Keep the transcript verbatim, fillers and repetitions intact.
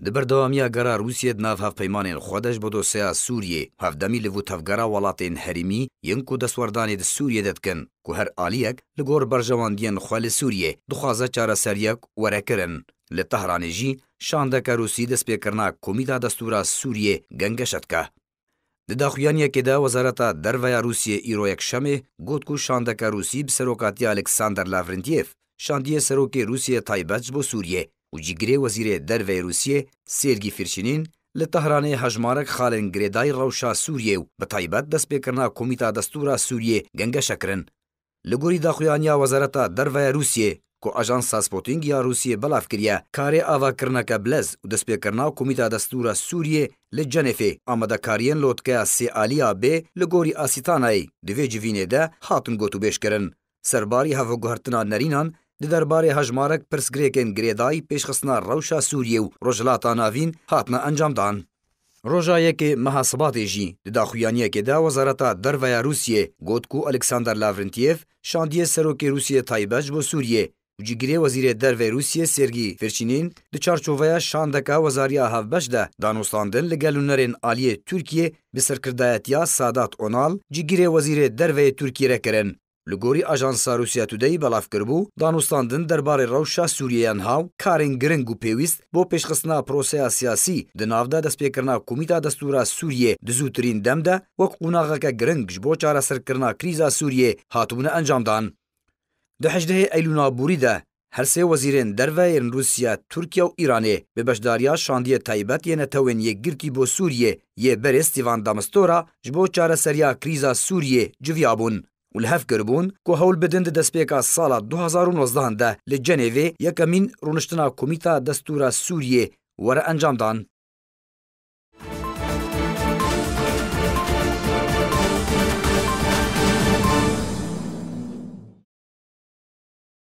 Di berdewamiya gera Rûsiyê di nav hevpeymanên xwe de ji bo dosyeya Sûriyê, hevdemî li vû tevgera welatên herêmî yên ku destwerdanê di Sûriyê de dikin, ku her aliyek li gor berjewendiyên xwe li Sûriyê dixwaze çareseriyek were kirin. Li Tehranê jî şandeke Rûsî destpêkirina Komîta Destûra Sûriyê gengeşe dike. Di daxuyaniyekê de Wezareta Derve ya Rûsiyê îro Yekşemê got ku şandeke Rûsî bi serokatiya Alexander Lavrentiev, şandiyê serokê Rûsiyê taybet ji bo Sûriyê û cîgirê wezîrê derve yê Rûsiyê Sêrgî Fîrçînîn, li Tehranê hejmarek xalên girêdayî rewşa Sûriyê û bi taybet destpêkirina Komîta Destûra Sûriyê gengeşe kirin. Li gorî daxuyaniya Wezareta Derve ya Rûsiyê, ku ajansa Sputnik ya Rûsiyê belav kiriye, karê avakirineke bilez û destpêkirina Komîta Destûra Sûriyê li Cenefê, amadekariyên lotkeya sê aliya bê li gorî Asîtanayê di vê civînê de hatin gotûbêj kirin. Serbarî hevguhertina nerînan di derbarê hejmarek pirsgirêkên girêdayî pêşxistina rewşa Sûriyê û Rojhilata Navîn hatine encamdan. Roja yekê meha Sibatê jî di daxuyaniyekê de Wezareta Derve ya Rûsiyê got ku Alexander Lavrentiev, şandiyê serokê Rûsiyê taybet ji bo Sûriyê û cîgirê wezîrê dervê Rûsiyê Sêrgî Fîrçînîn di çarçoveya şandeka wezariya hevbeş de danûstandin li gel nûnerên aliyê Tirkiyê bi serkirdayetiya Sadat Onal, cîgirê wezîrê derve yê Tirkiyê re kirin. Li gorî ajansa Russia Today belav kiribû, danûstandin derbarê rewşa Sûriyê ya niha û karên giring û pêwîst bo pêşxistina proseya siyasî di nav de destpêkirina Komîta Destûra Sûriyê di zûtirîn dem de wek qonaxeke giring ji bo çareserkirina krîza Sûriyê hatibûne encamdan. Di hejdehê Eylûna borî de her sê wezîrên derve yên Rûsya, Tirkiye û Îranê bi beşdariya şandiyê taybet yê Netewên Yekgirtî bo Sûriyê yê berê Stefan de Mistura ji bo çareseriya krîza Sûriyê civiyabûn û li hev kiribûn ku hewl bidin di destpêka sala du hazar û nozdeh de li Cenevê yekemîn rûniştina Komîta Destûra Sûriyê were encamdan.